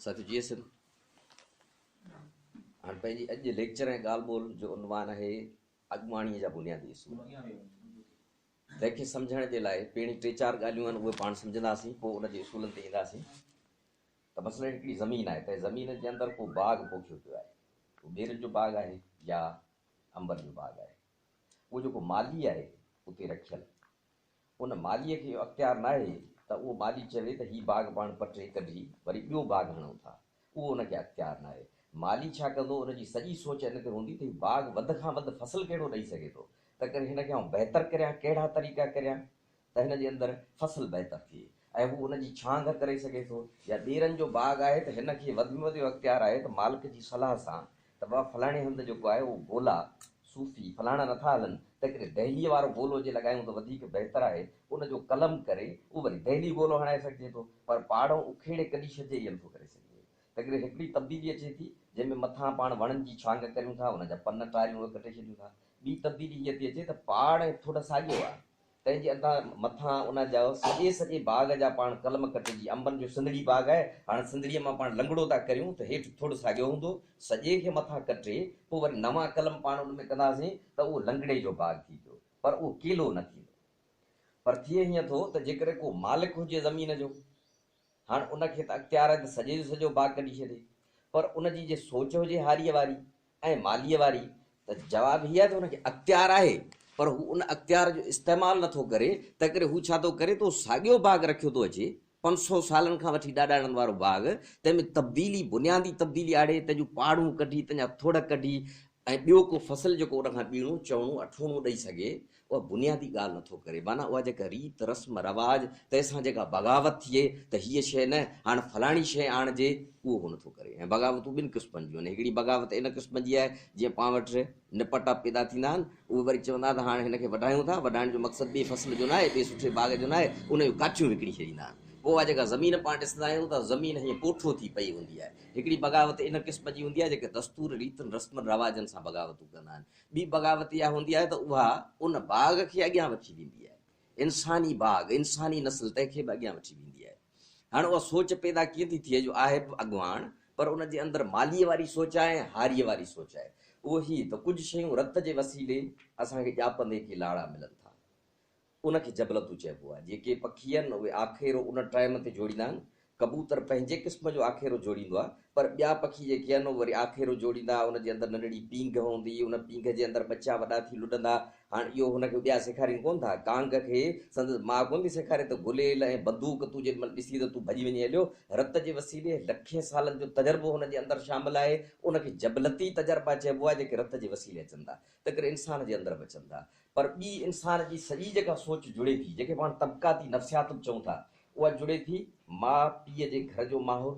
ساٿيو جيئي سنڌ هاڻ پنهنجي اڄ جي ليڪچر ۽ ڳالهه ٻولهه جو عنوان آهي اڳواڻيء جا بنيادي اصول. تنهن کي سمجهڻ جي لاء پهرين ٽي چار ڳالهيون آهن اهي پاڻ سمجهنداسين پوء ان جي اصولن تي اينداسين ته مثلاً هڪڙي زمين آهي تنهن زمين جي اندر ڪو باغ پوکيو پيو آهي اهو ٻيرن جو باغ آهي يا انبن جو باغ آهي اهو جيڪو مالهي آهي اتي رکيل ان مالهيء کي اهو اختيار ناهي ته اهو مالهي چوي ته هي باغ پاڻ پٽي ڪڍي وري ٻيو باغ هڻون ٿا. اهو ان کي اختيار ناهي. مالهي ڇا ڪندو، ان جي سڄي سوچ ان تي هوندي ته هي باغ وڌ کان وڌ فصل ڪهڙو ڏئي سگهي ٿو، تنهنڪري هن کي آئون بهتر ڪريان، ڪهڙا طريقا ڪريان ته هن جي اندر فصل بهتر ٿئي ۽ هو ان جي ڇانگ ڪري سگهي ٿو يا ٻيرن جو باغ آهي ته هن کي وڌ ۾ وڌ اهو اختيار آهي ته مالڪ جي صلاح سان ته بابا فلاڻي هنڌ جيڪو آهي اهو گولا، صوفي، فلاڻا نٿا هلن، تنهنڪري دهليء وارو گولو جي لڳايون ته وڌيڪ بهتر آهي، ان جو قلم ڪري اهو وري دهلي گولو هڻائي سگهجي ٿو، پر پاڙئون اکيڙي ڪڍي ڇڏجي اهو نٿو ڪري سگهجي. تنهنڪري هڪڙي تبديلي اچي ٿي، جنهن ۾ مٿان پاڻ وڻن جي ڇانگ ڪريون ٿا، ان جا پن ٽاريون اهي ڪٽي ڇڏيون ٿا. ٻي تبديلي هيء ٿي اچي ته پاڙ ۽ ٿڙ ساڳيو آهي، تنهن جي اندان مٿان ان جا سڄي سڄي باغ جا پاڻ قلم ڪٽجي انبن جو سنڌڙي باغ آهي هاڻ سنڌڙيء مان پاڻ لنگڙو ٿا ڪريون ته هيٺ ٿڙ ساڳيو هوندو سڄي کي مٿان ڪٽي پوء وري نوان قلم پاڻ ان ۾ ڪنداسين ته اهو لنگڙي جو باغ ٿي پيو پر اهو ڪيلو نه ٿيندو پر ٿئي هيئن ٿو ته جيڪڏهن ڪو مالڪ هجي زمين جو هاڻ ان کي ته اختيار آهي ته سڄي جو سڄو باغ ڪڍي ڇڏي پر ان جي جي سوچ هجي هاريء واري ۽ ماليء واري ته جواب هي آهي ته هن کي اختيار آهي پر هو ان اختيار جو استعمال نه ٿو ڪري، تنهنڪري هو ڇا ٿو ڪري ته اهو ساڳيو باغ رکيو ٿو اچي، 500 سالن کان وٺي ڏاڏاڻن وارو باغ، تنهن ۾ تبديلي، بنيادي تبديلي آڻي، تنهن جون پاڙون ڪڍي، تنهن جا ٿڙ ڪڍي ۽ ٻيو ڪو فصل جيڪو ان کان ٻيڻو، چئوڻو، اٺوڻو ڏئي سگهي، اها بنيادي ڳالهه نٿو ڪري، معنيٰ اها جيڪا ريت، رسم، رواج، تنهن سان جيڪا بغاوت ٿئي ته هيء شيء نه، هاڻ فلاڻي شيء آڻجي، اهو هو نٿو ڪري. ۽ بغاوتون ٻن قسمن جون آهن. هڪڙي بغاوت ان قسم جي آهي، جيئن پاڻ وٽ نپٽا پيدا ٿيندا آهن، اهي وري چوندا ته هاڻ هن کي وڍايون ٿا، وڍائڻ جو مقصد ٻئي فصل جو ناهي، ٻئي سٺي باغ جو ناهي، ان جون ڪاٺيون وڪڻي ڇڏيندا آهن. پوء اها جيڪا زمين پاڻ ڏسندا آهيون ته زمين هيئن پوٺو ٿي پئي هوندي آهي. هڪڙي بغاوت ان قسم جي هوندي آهي، جيڪي دستور، ريتن، رسمن، رواجن سان بغاوتون ڪندا آهن. ٻي بغاوت اها هوندي آهي ته اها ان باغ کي اڳيان وٺي ويندي آهي. انساني باغ، انساني نسل تنهن کي به اڳيان وٺي ويندي آهي. هاڻ اها سوچ پيدا ڪيئن ٿي ٿئي جو آهي به اڳواڻ پر ان جي اندر مالهيء واري سوچ آهي ۽ هاريء واري سوچ آهي. اهو هي ته ڪجهه شيون رت جي وسيلي اسان کي ڄاپندي ڪي لاڙا ملن ٿا. ان کي جبلتون چئبو آهي. جيڪي پکي آهن اهي آکيرو ان ٽائيم تي جوڙيندا آهن. ڪبوتر پنهنجي قسم جو آکيرو جوڙيندو آهي پر ٻيا پکي جيڪي آهن اهي وري آکيرو جوڙيندا ان جي اندر ننڍڙي پينگهه هوندي ان پينگهه جي اندر ٻچا وڏا ٿي لڏندا. هاڻ اهو هن کي ٻيا سيکارين ڪونه ٿا. ڪانگ کي سندس ماء ڪونه ٿي سيکاري ته گليل ۽ بندوق تون جيڏي مهل ڏسين ته تون ڀڄي وڃين هليو. رت جي وسيلي لکين سالن جو تجربو هن جي اندر شامل آهي. ان کي جبلتي تجربا چئبو آهي جيڪي رت جي وسيلي اچن ٿا. تنهنڪري انسان جي اندر به اچن ٿا. پر ٻي انسان جي سڄي جيڪا سوچ جڙي ٿي، جنهن کي پاڻ طبقاتي نفسيات به چئون ٿا، اها جڙي ٿي ماء پيء جي گهر جو ماحول،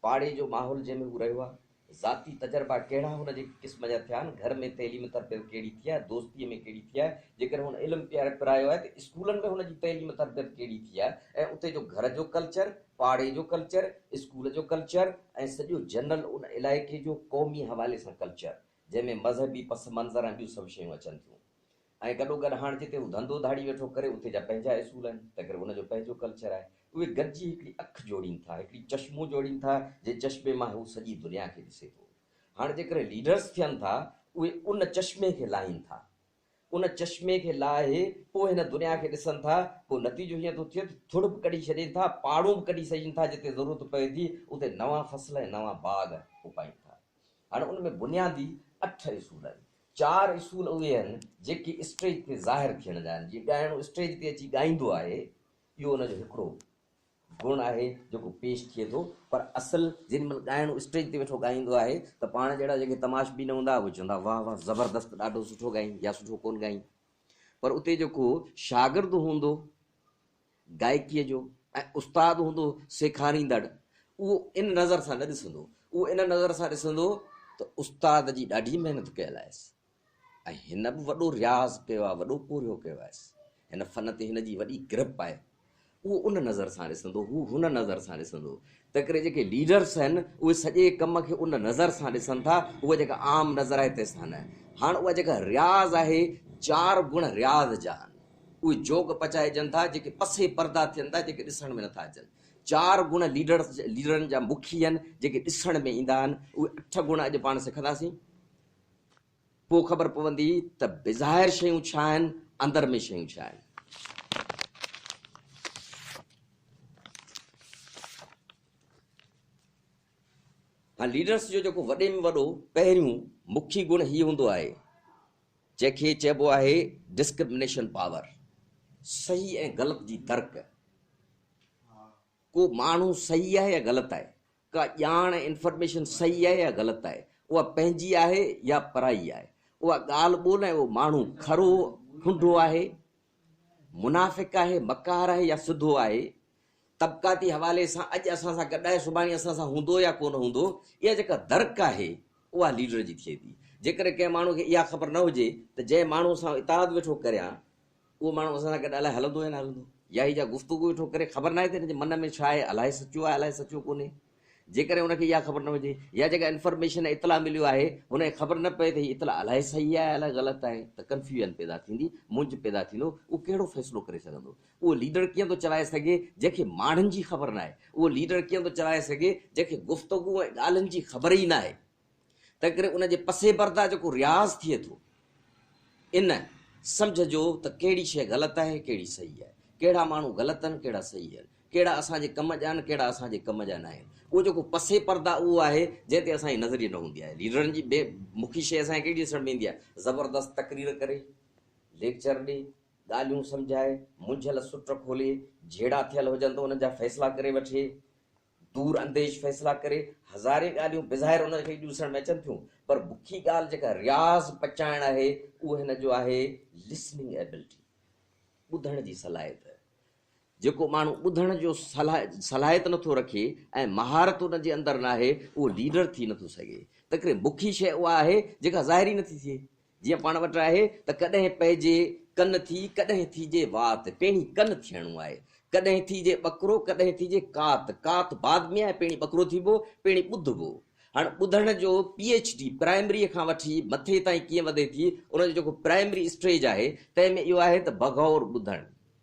پاڙي جو ماحول جنهن ۾ هو رهيو آهي، ذاتي تجربا ڪهڙا هن جي قسم جا ٿيا آهن، گهر ۾ تعليم تربيت ڪهڙي ٿي آهي، دوستيء ۾ ڪهڙي ٿي آهي، جيڪڏهن هن علم پرايو آهي ته اسڪولن ۾ هن جي تعليم تربيت ڪهڙي ٿي آهي ۽ اتي جو گهر جو ڪلچر، پاڙي جو ڪلچر، اسڪول جو ڪلچر ۽ سڄو جنرل ان علائقي جو قومي حوالي سان ڪلچر. جنهن ۾ مذهبي پس منظر ۽ ٻيون سڀ شيون اچن ٿيون ۽ گڏوگڏ هاڻ جتي هو ڌنڌو ڌاڙي ويٺو ڪري اتي جا پنهنجا اصول آهن تنهنڪري ان جو پنهنجو ڪلچر آهي. اهي گڏجي هڪڙي اک جوڙين ٿا، هڪڙي چشمو جوڙين ٿا جنهن چشمي مان هو سڄي دنيا کي ڏسي ٿو. هاڻ جيڪڏهن ليڊرس ٿين ٿا اهي ان چشمي کي لاهين ٿا. ان چشمي کي لاهي پوء هن دنيا کي ڏسن ٿا، پوء نتيجو هيئن ٿو ٿئي ته ٿڙ به ڪڍي ڇڏين ٿا، پاڙون به ڪڍي ڇڏين ٿا جتي ضرورت پوي ٿي اتي نوان فصل ۽ نوان باغ اپائين ٿا. هاڻي ان ۾ بنيادي اٺ اصول آهن. چار اصول اهي آهن جيڪي اسٽيج تي ظاهر ٿيڻ جا آهن. جيئن ڳائڻو اسٽيج تي اچي ڳائيندو آهي، اهو ان جو هڪڙو گڻ آهي جيڪو پيش ٿئي ٿو. پر اصل جيڏي مهل ڳائڻو اسٽيج تي ويٺو ڳائيندو آهي ته پاڻ جهڙا جيڪي تماشبين هوندا اهي چوندا واهه واهه زبردست ڏاڍو سٺو ڳائين يا سٺو ڪونه ڳائين. پر اتي جيڪو شاگرد هوندو گائڪيء جو ۽ استاد هوندو سيکاريندڙ اهو ان نظر سان نه ڏسندو، اهو ان نظر سان ڏسندو ته استاد جي ڏاڍي محنت ڪيل آهيس ۽ هن به وڏو رياض ڪيو آهي، وڏو پورهيو ڪيو آهيس، هن فن تي هن جي وڏي گرپ آهي، اهو ان نظر سان ڏسندو، هو هن نظر سان ڏسندو. تنهنڪري جيڪي ليڊرس آهن اهي سڄي ڪم کي ان نظر سان ڏسن ٿا، اها جيڪا عام نظر آهي تنهن سان نه. هاڻ اها جيڪا رياض آهي، چار گڻ رياض جا آهن. اهي جوڳ پچائجن ٿا، جيڪي پسي پردا ٿين ٿا، جيڪي ڏسڻ ۾ نٿا اچن. چار گڻ ليڊرز ليڊرن جا مکي آهن، جيڪي ڏسڻ ۾ ايندا آهن. اهي اٺ گڻ اڄ پاڻ سکنداسين. پوء خبر پوندي ته بظاهر شيون ڇا آهن، اندر ۾ شيون ڇا آهن. هاڻ ليڊرس جو جيڪو وڏي ۾ وڏو پهريون مکي گڻ هي هوندو آهي، جنهن کي چئبو آهي ڊسڪرمنيشن پاور، صحيح ۽ غلط جي درڪ. ڪو ماڻهو صحيح آهي يا غلط آهي، ڪا ڄاڻ ۽ انفارميشن صحيح آهي يا غلط آهي، اها پنهنجي آهي يا پرائي آهي، اها ڳالهه ٻولهه ۽ اهو ماڻهو کرو، کنڊو آهي، منافق آهي، مڪار آهي يا سڌو آهي، طبقاتي حوالي سان اڄ اسان سان گڏ آهي سڀاڻي اسان سان هوندو يا ڪونه هوندو، اها جيڪا درڪ آهي اها ليڊر جي ٿئي ٿي. جيڪڏهن ڪنهن ماڻهو کي اها خبر نه هجي ته جنهن ماڻهو سان اتحاد ويٺو ڪريان اهو ماڻهو اسان سان گڏ الائي هلندو يا نه هلندو يا هي جا گفتگو ويٺو ڪري خبر ناهي ته هن جي من ۾ ڇا آهي، الائي سچو آهي الائي سچو ڪونهي. جيڪڏهن ان کي اها خبر نه هجي يا جيڪا انفارميشن ۽ اطلاع مليو آهي هن کي خبر نه پئي ته هي اطلاع الائي صحيح آهي الائي غلط آهي ته ڪنفيوزن پيدا ٿيندي، مونجهه پيدا ٿيندو، اهو ڪهڙو فيصلو ڪري سگهندو؟ اهو ليڊر ڪيئن ٿو چوائي سگهي جنهن کي ماڻهن جي خبر ناهي؟ اهو ليڊر ڪيئن ٿو چوائي سگهي جنهن کي گفتگو ۽ ڳالهين جي خبر ئي ناهي؟ تنهنڪري ان جي پس پرده جيڪو رياض ٿئي ٿو، ان سمجهه جو ته ڪهڙي شيء غلط آهي، ڪهڙي صحيح آهي، ڪهڙا ماڻهو غلط آهن، ڪهڙا صحيح آهن، ڪهڙا اسان جي ڪم جا آهن، ڪهڙا اسان جي ڪم جا ناهن، اهو جيڪو پس پرده اهو آهي، جنهن تي اسان جي نظر ئي نه هوندي آهي. ليڊرن جي بي مکي شيء اسان کي ڪهڙي ڏسڻ ۾ ايندي آهي؟ زبردست تقرير ڪري، ليڪچر ڏي، ڳالهيون سمجهائي، منجهيل سٽ کولي، جهيڙا ٿيل هجن ته انهن جا فيصلا ڪري وٺي، دور انديش فيصلا ڪري، هزارين ڳالهيون بظاهر ان کي ڏسڻ ۾ اچن ٿيون، پر بکي ڳالهه جيڪا رياض پچائڻ آهي، اهو هن جو آهي Listening Ability، ٻڌڻ جي صلاحيت. جيڪو ماڻهو ٻڌڻ جو صلاحيت نٿو رکي ۽ مهارت ان جي اندر ناهي، اهو ليڊر ٿي نٿو سگهي. تنهنڪري بکي شيء اها آهي جيڪا ظاهر ئي نٿي ٿئي. جيئن پاڻ وٽ آهي ته ڪڏهن پئجي ڪن ٿي، ڪڏهن ٿيجي وات، پهرين ڪن ٿيڻو آهي. ڪڏهن ٿيجي ٻڪرو، ڪڏهن ٿيجي ڪات، ڪات بعد ۾ آهي، پهرين ٻڪرو ٿيبو، پهرين ٻڌبو. هاڻ ٻڌڻ جو پي ايڇ ڊي پرائمريء کان وٺي مٿي تائين ڪيئن وڌي ٿي، ان جو جيڪو پرائمري اسٽيج آهي، تنهن ۾ اهو آهي ته بغور ٻڌڻ.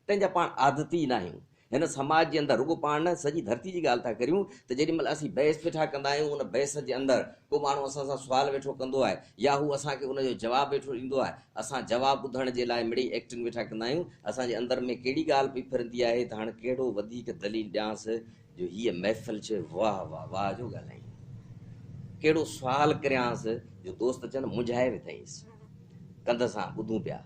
تنهن جا پاڻ عادتي ئي ناهيون. هن سماج جي اندر رڳو پاڻ نه سڄي ڌرتي جي ڳالهه ٿا ڪريون ته جيڏي مهل اسين بحث ويٺا ڪندا آهيون ان بحث جي اندر ڪو ماڻهو اسان سان سوال ويٺو ڪندو آهي يا هو اسان کي ان جو جواب ويٺو ڏيندو آهي اسان جواب ٻڌڻ جي لاء مڙئي ايڪٽنگ ويٺا ڪندا آهيون اسان جي اندر ۾ ڪهڙي ڳالهه پئي ڦرندي آهي ته هاڻ ڪهڙو وڌيڪ دليل ڏيانس جو هيء محفل چئي واهه واهه واهه جو ڳالهائين. ڪهڙو سوال ڪريانس جو دوست چون منجهائي وڌائينس. ڪنڌ سان ٻڌون پيا.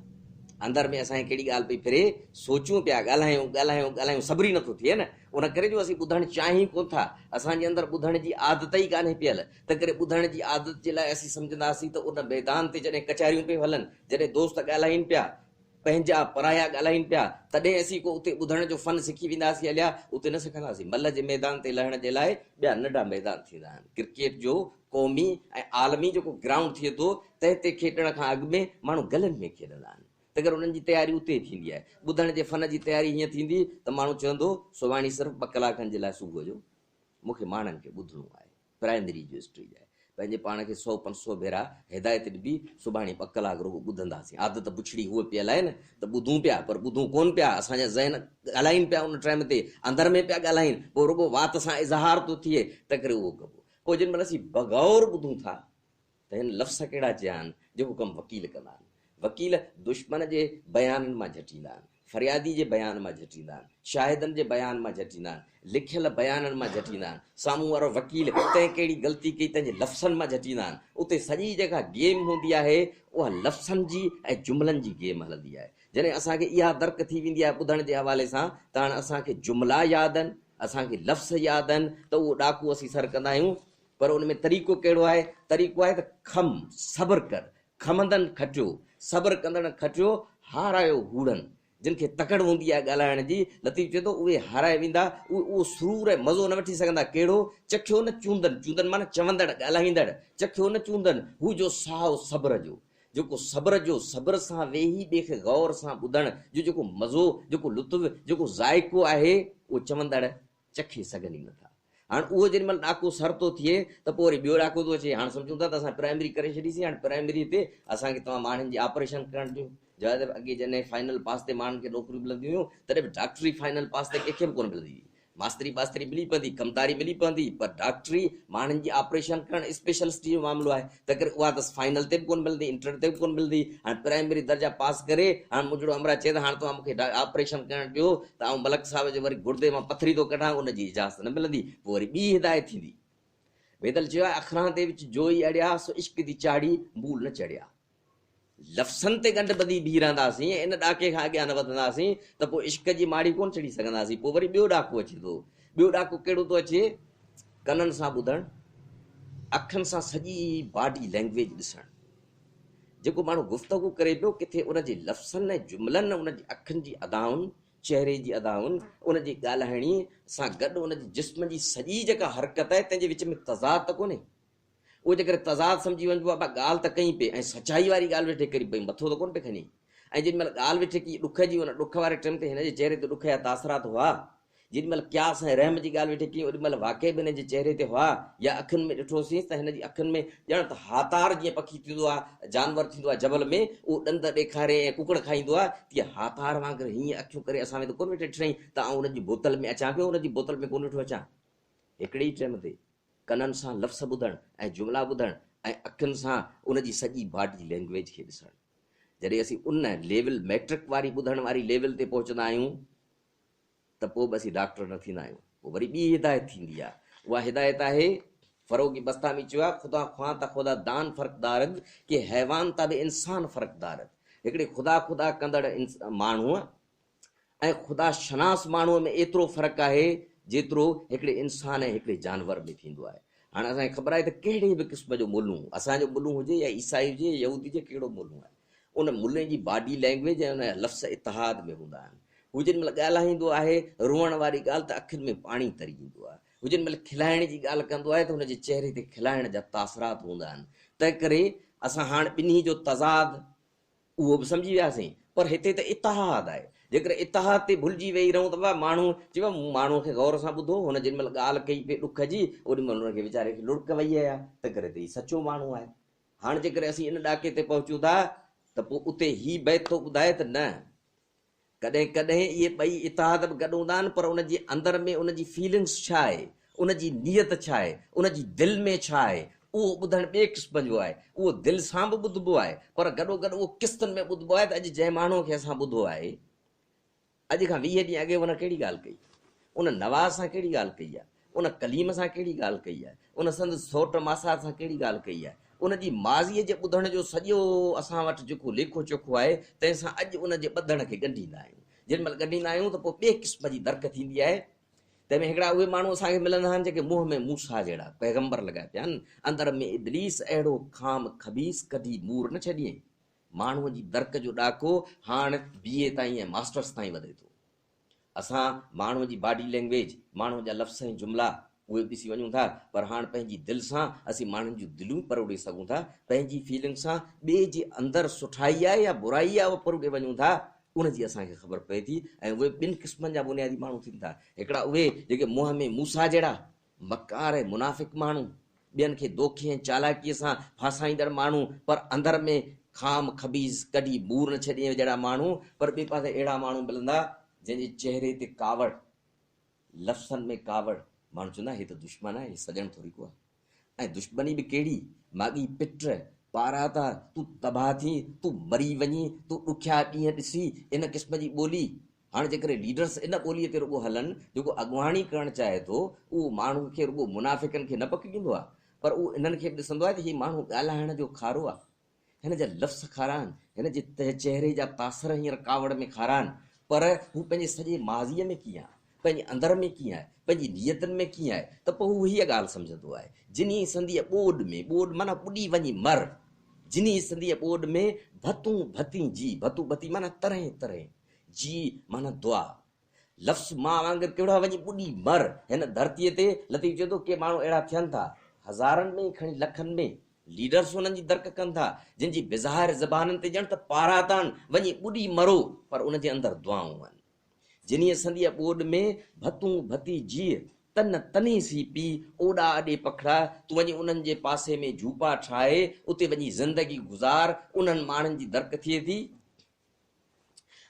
اندر ۾ اسان کي ڪهڙي ڳالهه پئي ڦري، سوچيون پيا، ڳالهايون، ڳالهايون، ڳالهايون، صبر ئي نٿو ٿئي نه. ان ڪري جو اسين ٻڌڻ چاهيون ڪونه ٿا. اسان جي اندر ٻڌڻ جي عادت ئي ڪانهي پيل. تنهنڪري ٻڌڻ جي عادت جي لاء اسين سمجهنداسين ته ان ميدان تي جڏهن ڪچهريون پيون هلن، جڏهن دوست ڳالهائين پيا، پنهنجا پرايا ڳالهائين پيا، تڏهن اسين ڪو اتي ٻڌڻ جو فن سکي وينداسين اليا اتي نه سکنداسين. ملهه جي ميدان تي لهڻ جي لاء ٻيا ننڍا ميدان ٿيندا آهن. ڪرڪيٽ جو قومي ۽ عالمي جيڪو گرائونڊ ٿئي ٿو، تنهن تي کيڏڻ کان اڳ ۾ ماڻهو گلن ۾ کيڏندا آهن. تنهنڪري انهن جي تياري اتي ٿيندي آهي. ٻڌڻ جي فن جي تياري هيئن ٿيندي ته ماڻهو چوندو، سڀاڻي صرف ٻه ڪلاڪن جي لاء صبح جو مون کي ماڻهن کي ٻڌڻو آهي. پرائمري جو اسٽيج آهي. پنهنجي پاڻ کي سئو پنج سئو ڀيرا هدايت ڏبي، سڀاڻي ٻه ڪلاڪ رڳو ٻڌنداسين. عادت بڇڙي هوء پيل آهي نه ته ٻڌون پيا پر ٻڌون ڪونه پيا، اسان جا ذهن ڳالهائين پيا ان ٽائيم تي، اندر ۾ پيا ڳالهائين، پوء رڳو وات سان اظهار ٿو ٿئي، تنهنڪري اهو ڪبو. پوء جن مهل اسين بغور ٻڌون ٿا ته هن لفظ ڪهڙا چيا آهن، جيڪو ڪم وڪيل ڪندا آهن. وڪيل دشمن جي بيانن مان جهٽيندا آهن، فريادي جي بيان مان جهٽيندا آهن، شاهدن جي بيان مان جهٽيندا آهن، لکيل بيانن مان جهٽيندا آهن، سامهون وارو وڪيل تنهن ڪهڙي غلطي ڪئي تنهن جي لفظن مان جهٽيندا آهن. اتي سڄي جيڪا گيم هوندي آهي اها لفظن جي ۽ جملن جي گيم هلندي آهي. جڏهن اسان کي اها درڪ ٿي ويندي آهي ٻڌڻ جي حوالي سان ته هاڻ اسان کي جملا ياد آهن، اسان کي لفظ ياد آهن ته اهو ڏاڪو اسين سر ڪندا آهيون. پر ان ۾ طريقو ڪهڙو آهي؟ طريقو آهي ته کم، صبر ڪر، کمندن کٽيو، صبر ڪندڙن کٽيو، هارايو هوڙن. جن کي تڪڙ هوندي آهي ڳالهائڻ جي، لطيف چئي ٿو، اهي هارائي ويندا، اهي اهو سرور ۽ مزو نه وٺي سگهندا، ڪهڙو؟ چکيو نه چوندن، چوندن معنيٰ چوندڙ، ڳالهائيندڙ، چکيو نه چوندن، هو جو ساهو صبر جو، جيڪو صبر جو، صبر سان ويهي ٻئي کي غور سان ٻڌڻ جو جيڪو مزو، جيڪو لطف، جيڪو ذائقو آهي، اهو چوندڙ چکي سگهن ئي نٿا. هاڻ اهو جيڏي مهل ڏاڪو سر ٿو ٿئي ته پوء وري ٻيو ڏاڪو ٿو اچي. هاڻ سمجهون ٿا ته اسان پرائمري ڪري ڇڏيسين، هاڻ پرائمري تي اسان کي توهان ماڻهن جي آپريشن ڪرڻ ڏيو. جواز اڳي جڏهن فائنل پاس تي ماڻهن کي نوڪريون ملنديون هيون، تڏهن به ڊاڪٽري فائنل پاس تي ڪنهن کي به ڪونه ملندي هئي. ماستري ٻاستري ملي پوندي، ڪمداري ملي پوندي، پر ڊاڪٽري، ماڻهن جي آپريشن ڪرڻ اسپيشلسٽ جو معاملو آهي، تنهنڪري اها ته فائنل تي به ڪونه ملندي، انٽر تي به ڪونه ملندي. هاڻي پرائمري درجا پاس ڪري هاڻي منهنجڙو همراهه چئي ته هاڻ توهان مون کي آپريشن ڪرڻ ڏيو ته آئون ملڪ صاحب جي وري گردي مان پٿري ٿو ڪڍان، ان جي اجازت نه ملندي، پوء وري ٻي هدايت ٿيندي. بيدل چيو آهي، اکران the وچ جوئي اڙيا، سو عشق the چاڙهي مول نه چڙهيا. لفظن تي ڳنڍ ٻڌي بيهي رهنداسين ۽ ان ڏاڪي کان اڳيان نه وڌنداسين ته پوء عشق جي ماڙي ڪونه چڙهي سگهنداسين. پوء وري ٻيو ڏاڪو اچي ٿو. ٻيو ڏاڪو ڪهڙو ٿو اچي؟ ڪنن سان ٻڌڻ، اکين سان سڄي باڊي لينگويج ڏسڻ. جيڪو ماڻهو گفتگو ڪري پيو، ڪٿي ان جي لفظن ۽ جملن، ان جي اکين جي ادائن، چهري جي ادائن، ان جي ڳالهائڻي سان گڏ ان جي جسم جي سڄي جيڪا حرڪت آهي، تنهن جي وچ ۾ تضاد ته ڪونهي. اهو جيڪڏهن تضاد سمجهي وڃبو آهي، ابا ڳالهه ته ڪئين پئي ۽ سچائي واري ڳالهه ويٺي ڪرين پئي، مٿو ته ڪونه پئي کڃين. ۽ جيڏي مهل ڳالهه ويٺي ڪئي ڏک جي، ان ڏک واري ٽيم تي هن جي چهري تي ڏک جا تاثرات هئا. جيڏي مهل قياس ۽ رحم جي ڳالهه ويٺي ڪئي، اوڏي مهل واقعي به هن جي چهري تي هئا يا اکين ۾ ڏٺوسينس ته هن جي اکين ۾ ڄڻ ته هاتار جيئن پکي ٿيندو آهي، جانور ٿيندو آهي جبل ۾، اهو ڏند ڏيکاري ۽ ڪڪڙ کائيندو آهي، تيئن هاتار وانگر هيئن اکيون ڪري اسان ۾ ته ڪونه ويٺي ڏٺائين ته آئون ان جي بوتل ۾ اچان پيو، ان جي بوتل ۾ ڪونه ويٺو اچان. هڪڙي ئي ٽيم تي ڪنن سان لفظ ٻڌڻ ۽ جملا ٻڌڻ ۽ اکين سان ان جي سڄي باڊي لينگويج کي ڏسڻ. جڏهن اسين ان ليول ميٽرڪ واري ٻڌڻ واري ليول تي پهچندا آهيون ته پوء به اسين ڊاڪٽر نه ٿيندا آهيون. پوء وري ٻي هدايت ٿيندي آهي. اها هدايت آهي، فروغي بسطامي چيو آهي، خدا خوان تا خدا دان فرق دارد ڪي حيوان تا به انسان فرق دارد. هڪڙي خدا خدا ڪندڙ ماڻهوء ۽ خدا شناس ماڻهوء ۾ ايترو فرق آهي، جيترو هڪڙي انسان ۽ هڪڙي جانور ۾ ٿيندو آهي. هاڻ اسان کي خبر آهي ته ڪهڙي به قسم جو ملون، اسان جو ملون هجي يا عيسائي هجي يا يهودي هجي، ڪهڙو ملون آهي، ان ملين جي باڊي لينگويج ۽ ان جا لفظ اتحاد ۾ هوندا آهن. هو جيڏي مهل ڳالهائيندو آهي، روئڻ واري ڳالهه ته اکين ۾ پاڻي تري ايندو آهي. هو جيڏي مهل کلائڻ جي ڳالهه ڪندو آهي ته هن جي چهري تي کلائڻ جا تاثرات هوندا آهن. تنهنڪري اسان هاڻ ٻنهي جو تضاد اهو به سمجهي وياسين پر هتي ته اتحاد آهي. جيڪڏهن اتحاد تي ڀلجي ويهي رهون ته بابا ماڻهو چئبو آهي مون ماڻهوء کي غور سان ٻڌو، هن جيڏي مهل ڳالهه ڪئي پئي ڏک جي، اوڏي مهل هن کي ويچاري کي لڙڪ وهي آيا، تنهنڪري ته هي سچو ماڻهو آهي. هاڻ جيڪڏهن اسين ان ڏاڪي تي پهچون ٿا ته پوء اتي هي بيت ٿو ٻڌائي ته نه، ڪڏهن ڪڏهن اهي ٻئي اتحاد به گڏ هوندا آهن پر ان جي اندر ۾ ان جي فيلنگس ڇا آهي، ان جي نيت ڇا آهي، ان جي دل ۾ ڇا آهي، اهو ٻڌڻ ٻئي قسم جو آهي. اهو دل سان به ٻڌبو آهي پر گڏوگڏ اهو قسطن ۾ ٻڌبو آهي ته اڄ جنهن ماڻهوء کي اسان ٻڌو آهي، اڄ کان 20 ڏينهن اڳي ان ڪهڙي ڳالهه ڪئي؟ ان نواز سان ڪهڙي ڳالهه ڪئي آهي؟ ان ڪليم سان ڪهڙي ڳالهه ڪئي آهي؟ ان سندس سئوٽ ماسات سان ڪهڙي ڳالهه ڪئي آهي؟ ان جي ماضيء جي ٻڌڻ جو سڄو اسان وٽ جيڪو ليکو چوکو آهي، تنهن سان اڄ ان جي ٻڌڻ کي ڳنڍيندا آهيون. جنهن مهل ڳنڍيندا آهيون ته پوء ٻئي قسم جي درڪ ٿيندي آهي. تنهن ۾ هڪڙا اهي ماڻهو اسان کي ملندا آهن، جيڪي منهن ۾ موسيٰ جهڙا پيغمبر لڳا پيا آهن، اندر ۾ ابليس اهڙو خام خبيث ڪڍي مور نه ڇڏيئين. ماڻهوء جي درڪ جو ڏاڪو هاڻ بي اي تائين ۽ ماسٽرس تائين وڌي ٿو. اسان ماڻهوء جي باڊي لينگويج، ماڻهوء جا لفظ ۽ جملا اهي به ڏسي وڃون ٿا پر هاڻ پنهنجي دل سان اسين ماڻهن جون دليون پروڙي سگهون ٿا، پنهنجي فيلنگ سان ٻئي جي اندر سٺائي آهي يا برائي آهي اها پروڙي وڃون ٿا، ان جي اسان کي خبر پئي ٿي ۽ اهي ٻن قسمن جا بنيادي ماڻهو ٿين ٿا، هڪڙا اهي جيڪي منهن ۾ موسيٰ جهڙا مڪار ۽ منافق ماڻهو، ٻين کي دوکي ۽ چالاڪيء سان ڦاسائيندڙ ماڻهو، پر اندر ۾ خام خبيث ڪڍي ٻور نه ڇڏينء جهڙا ماڻهو، پر ٻئي پاسي اهڙا ماڻهو ملندا، جن جي چهري تي ڪاوڙ، لفظن ۾ ڪاوڙ، ماڻهو چوندا هي ته دشمن آهي، هي سڄڻ ٿوري ڪو آهي. ۽ دشمني به ڪهڙي، ماڳهين پٽ، پاراتا، تون تباهه ٿين، تون مري وڃين، تون ڏکيا ڏينهن ڏسين، ان قسم جي ٻولي. هاڻ جيڪڏهن ليڊرس ان ٻوليء تي رڳو هلن، جيڪو اڳواڻي ڪرڻ چاهي ٿو، اهو ماڻهو کي رڳو منافقن کي نه پڪڙيندو آهي، پر اهو انهن کي به ڏسندو آهي ته هي ماڻهو ڳالهائڻ جو کارو آهي، هن جا لفظ کارا آهن، هن جي چهري جا تاثر هينئر ڪاوڙ ۾ کارا آهن، پر هو پنهنجي سڄي ماضيء ۾ ڪيئن آهي، پنهنجي اندر ۾ ڪيئن آهي، پنهنجي نيتن ۾ ڪيئن آهي ته پوء هو هيء ڳالهه سمجهندو آهي، جنهي سنديء ٻوڏ ۾، ٻوڏ معنيٰ ٻڏي وڃي مر، جنهي سنديء ٻوڏ ۾، ڀتون ڀتين جي، ڀتون ڀتين معنيٰ طرحين طرحين، جي معنيٰ دعا. لفظ مان وانگر ڪهڙا وڃي ٻڏي مر هن ڌرتيء تي، لطيف چئي ٿو ڪي ماڻهو اهڙا ٿين ٿا، هزارن ۾ کڻي لکن ۾، ليڊرس انهن جي درڪ ڪن ٿا، جن جي بظاهر زبانن تي ڄڻ ته پاراتان وڃي ٻڏي مرو، پر ان جي اندر دعائون آهن. جنهيء سنديء ٻوڏ ۾، ڀتون ڀتي جيء، تن تني سي پي، اوڏا اڏي پکڙا، تون وڃي انهن جي پاسي ۾ جهوپا ٺاهي، اتي وڃي زندگي گذار، انهن ماڻهن جي درڪ ٿئي ٿي.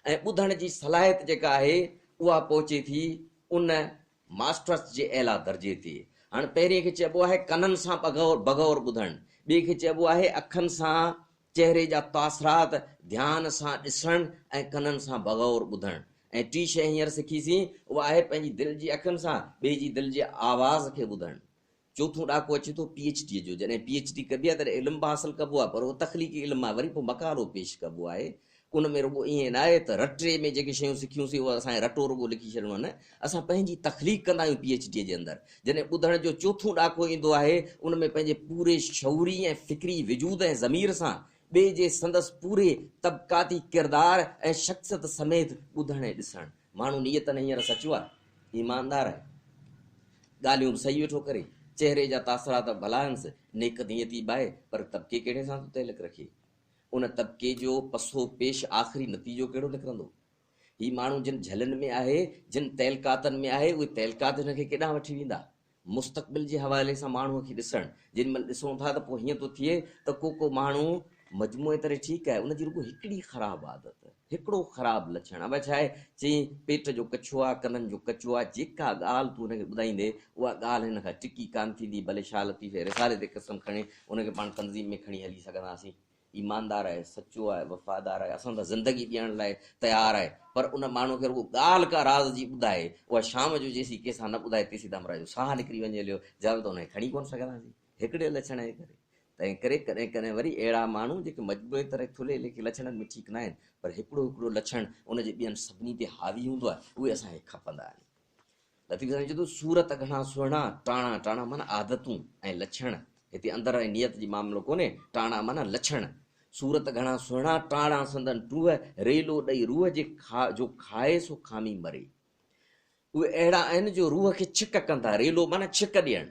۽ ٻڌڻ جي صلاحيت جيڪا آهي اها پهچي ٿي ان ماسٽرس جي اعليٰ درجي تي. هاڻ پهرين کي چئبو آهي ڪنن سان بغور ٻڌڻ، ٻئي کي چئبو آهي اکن سان چهري جا تاثرات ڌيان سان ڏسڻ ۽ ڪنن سان بغور ٻڌڻ ۽ ٽين شيء هينئر سکيسين اها آهي پنهنجي دل جي اکين سان ٻئي جي دل جي آواز کي ٻڌڻ. چوٿون ڏاڪو اچي ٿو پي ايڇ ڊي جو، جڏهن پي ايڇ ڊي ڪبي آهي تڏهن علم به حاصل ڪبو آهي پر اهو تخليقي علم آهي وري پوء مقالو پيش ڪبو آهي. ان ۾ رڳو ائين ناهي ته رٽي ۾ جيڪي شيون سکيون سين اهو اسان کي رٽو رڳو لکي ڇڏڻو آهي نه، اسان پنهنجي تخليق ڪندا آهيون پي ايڇ ڊي جي اندر. جڏهن ٻڌڻ جو چوٿون ڏاڪو ايندو آهي ان ۾ پنهنجي پوري شعوري ۽ فڪري وجود ۽ ضمير سان ٻئي جي سندس پوري طبقاتي ڪردار ۽ شخصيت سميت ٻڌڻ ۽ ڏسڻ. ماڻهو نيتن هينئر سچو آهي، ايماندار آهي، ڳالهيون به صحيح ويٺو ڪري، چهري جا تاثرات به ڀلا آهنس، نيڪ نيتي به آهي، پر طبقي ڪهڙي سان ٿو تعلق رکي؟ ان طبقي جو پسو پيش آخري نتيجو ڪهڙو نڪرندو؟ هي ماڻهو جن جهلن ۾ آهي، جن تعلقاتن ۾ آهي، اهي تعلقات هن کي ڪيڏانهن وٺي ويندا؟ مستقبل جي حوالي سان ماڻهوء کي ڏسڻ، جيڏي مهل ڏسون ٿا ته پوء هيئن ٿو ٿئي ته ڪو ڪو ماڻهو مجموعي طرح ٺيڪ آهي، ان جي رڳو هڪڙي خراب عادت، هڪڙو خراب لڇڻ، ابا ڇا آهي؟ چيائين، پيٽ جو ڪڇو آ، ڪنن جو ڪچو آ، جيڪا ڳالهه تون هن کي ٻڌائيندين، اها ڳالهه هن کان ٽڪي ڪانه ٿيندي، ڀلي شاهه لطيف جي رسالي تي قسم کڻي، ان کي پاڻ تنظيم ۾ کڻي هلي سگهنداسين. ايماندار آهي، سچو آهي، وفادار آهي، اسان سان زندگي ڏيڻ لاء تيار آهي، پر ان ماڻهوء کي رڳو ڳالهه ڪا راز جي ٻڌائي، اها شام جو جيسين ڪنهن سان نه ٻڌائي، تيسين ته همراهه جو ساهه نڪري وڃي هليو، جواب ته ان کي کڻي ڪونه سگهنداسين، هڪڙي لڇڻ جي ڪري. تنهن ڪري ڪڏهن ڪڏهن وري اهڙا ماڻهو جيڪي مجموعي طرح ٿلهي ليکي لڇڻن ۾ ٺيڪ ناهن، پر هڪڙو هڪڙو لڇڻ ان جي ٻين سڀني تي حاوي هوندو آهي، اهي اسان کي کپندا آهن. لطيف سائين چئي ٿو، صورت گهڻا سهڻا، ٽاڻا، ٽاڻا معنيٰ عادتون ۽ لڇڻ، هتي اندر ۽ نيت جي معاملو ڪونهي، ٽاڻا معنيٰ لڇڻ، صورت گهڻا سهڻا، ٽاڻا سندن ٽوهه، ريلو ڏئي روح جي جو کائي سو کامي مري. اهي اهڙا آهن جو روح کي ڇڪ ڪن ٿا، ريلو معنيٰ ڇڪ ڏيڻ،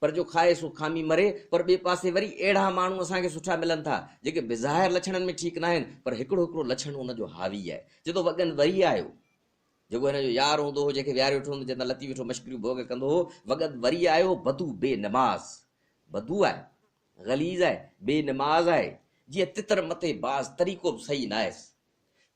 پر جو کائي سو کامي مري، پر ٻئي پاسي وري اهڙا ماڻهو اسان کي سٺا ملن ٿا، جيڪي بظاهر لڇڻن ۾ ٺيڪ ناهن، پر هڪڙو هڪڙو لڇڻ ان جو حاوي آهي. چئي ٿو وڳن وري آيو، جيڪو هن جو يار هوندو هو، جنهن کي ويهاري ويٺو هوندو، جنهن تان لتي ويٺو مشڪريون ڀوڳ ڪندو هو، وڳن وري آيو، بدو بي نماز، بدو آهي، غليظ آهي، بي نماز آهي، جيئن تتر مٿي باز، طريقو به صحيح ناهيس.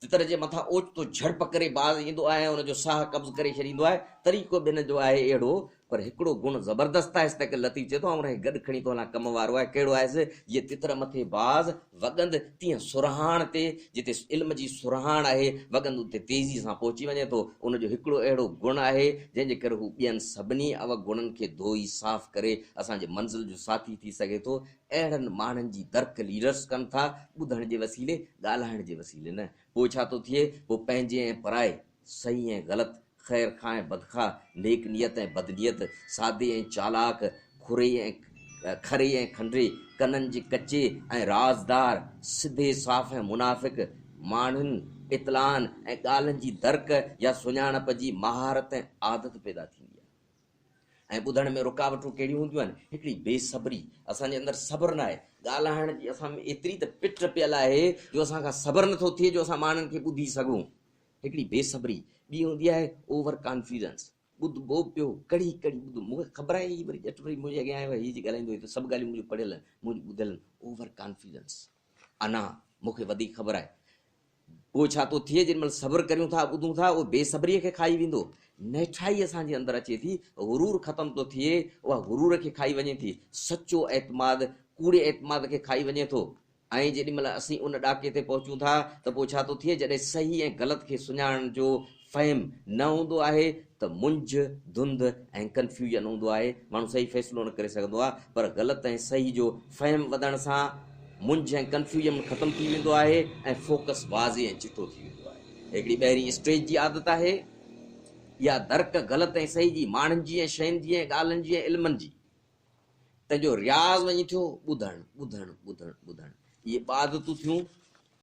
تتر جي مٿان اوچتو جهڙپ ڪري باز ايندو آهي ۽ ان جو ساهه قبض ڪري ڇڏيندو آهي. طريقو به هن جو آهي اهڙو، پر هڪڙو گڻ زبردست آهيس، تنهن ڪري لطيف چئي ٿو، آئون ان کي گڏ کڻي ٿو هلان، ڪم وارو آهي، ڪهڙو آهيس، جيئن تتر مٿي باز، وڳند، تيئن سرهاڻ تي، جتي علم جي سرهاڻ آهي، وڳند اتي تيزيء سان پهچي وڃي ٿو. ان جو هڪڙو اهڙو گڻ آهي، جنهن جي ڪري هو ٻين سڀني اوگڻن کي ڌوئي صاف ڪري اسان جي منزل جو ساٿي ٿي سگهي ٿو. اهڙن ماڻهن جي درڪ ليڊرس ڪن ٿا، ٻڌڻ جي وسيلي، ڳالهائڻ جي وسيلي نه. پوء ڇا ٿو ٿئي؟ پوء پنهنجي ۽ پرائي، صحيح ۽ غلط، خير خواهه ۽ بدخواهه، نيڪ نيت ۽ بدنيت، سادي ۽ چالاڪ، کري ۽ کري ۽ کنڊري، ڪنن جي ڪچي ۽ رازدار، سڌي صاف ۽ منافق ماڻهن، اطلاعن ۽ ڳالهين جي درڪ يا سڃاڻپ جي مهارت ۽ عادت پيدا ٿيندي آهي. ۽ ٻڌڻ ۾ رڪاوٽون ڪهڙيون هونديون آهن؟ هڪڙي بي صبري، اسان جي اندر صبر ناهي، ڳالهائڻ جي اسان ۾ ايتري ته پٽ پيل آهي جو اسان کان صبر نٿو ٿئي جو اسان ماڻهن کي ٻڌي سگهون. هڪڙي بي صبري، ٻي هوندي آهي اوور ڪانفيڊنس، ٻڌبو پيو، ڪڙهي ڪڙهي ٻڌ، مون کي خبر آهي هي وري ڄٽ وري منهنجي اڳيان آيو آهي، هي جي ڳالهائيندو هي ته سڀ ڳالهيون منهنجون پڙهيل آهن، منهنجون ٻڌل آهن، اوور ڪانفيڊنس، انا، مون کي وڌيڪ خبر آهي. پوء ڇا ٿو ٿئي جيڏي مهل صبر ڪريون ٿا ٻڌون ٿا اهو بي صبريء کي کائي ويندو. نهٺائي اسان جي اندر اچي ٿي، غرور ختم ٿو ٿئي، اها غرور کي کائي وڃي ٿي. سچو اعتماد ڪوڙي اعتماد کي کائي وڃي ٿو. ۽ جيڏي مهل اسين ان ڏاڪي تي پهچون ٿا ته پوء ڇا ٿو ٿئي جڏهن صحيح ۽ غلط کي سڃاڻڻ جو فهم نه هوندو آهي ته منجهه، ڌنڌ ۽ ڪنفيوژن هوندو آهي، ماڻهو صحيح فيصلو نه ڪري سگهندو آهي، پر غلط ۽ صحيح جو فهم وڌڻ سان منجهه ۽ ڪنفيوژن ختم ٿي ويندو آهي ۽ فوڪس واضح ۽ چٽو ٿي ويندو آهي. هڪڙي ٻاهرين اسٽيج جي عادت آهي، اها درڪ غلط ۽ صحيح جي، ماڻهن جي ۽ شين جي ۽ ڳالهين جي ۽ علمن جي. تنهن جو رياض وڃي ٿيو ٻڌڻ، ٻڌڻ، ٻڌڻ، ٻڌڻ. اهي ٻه عادتون ٿيون.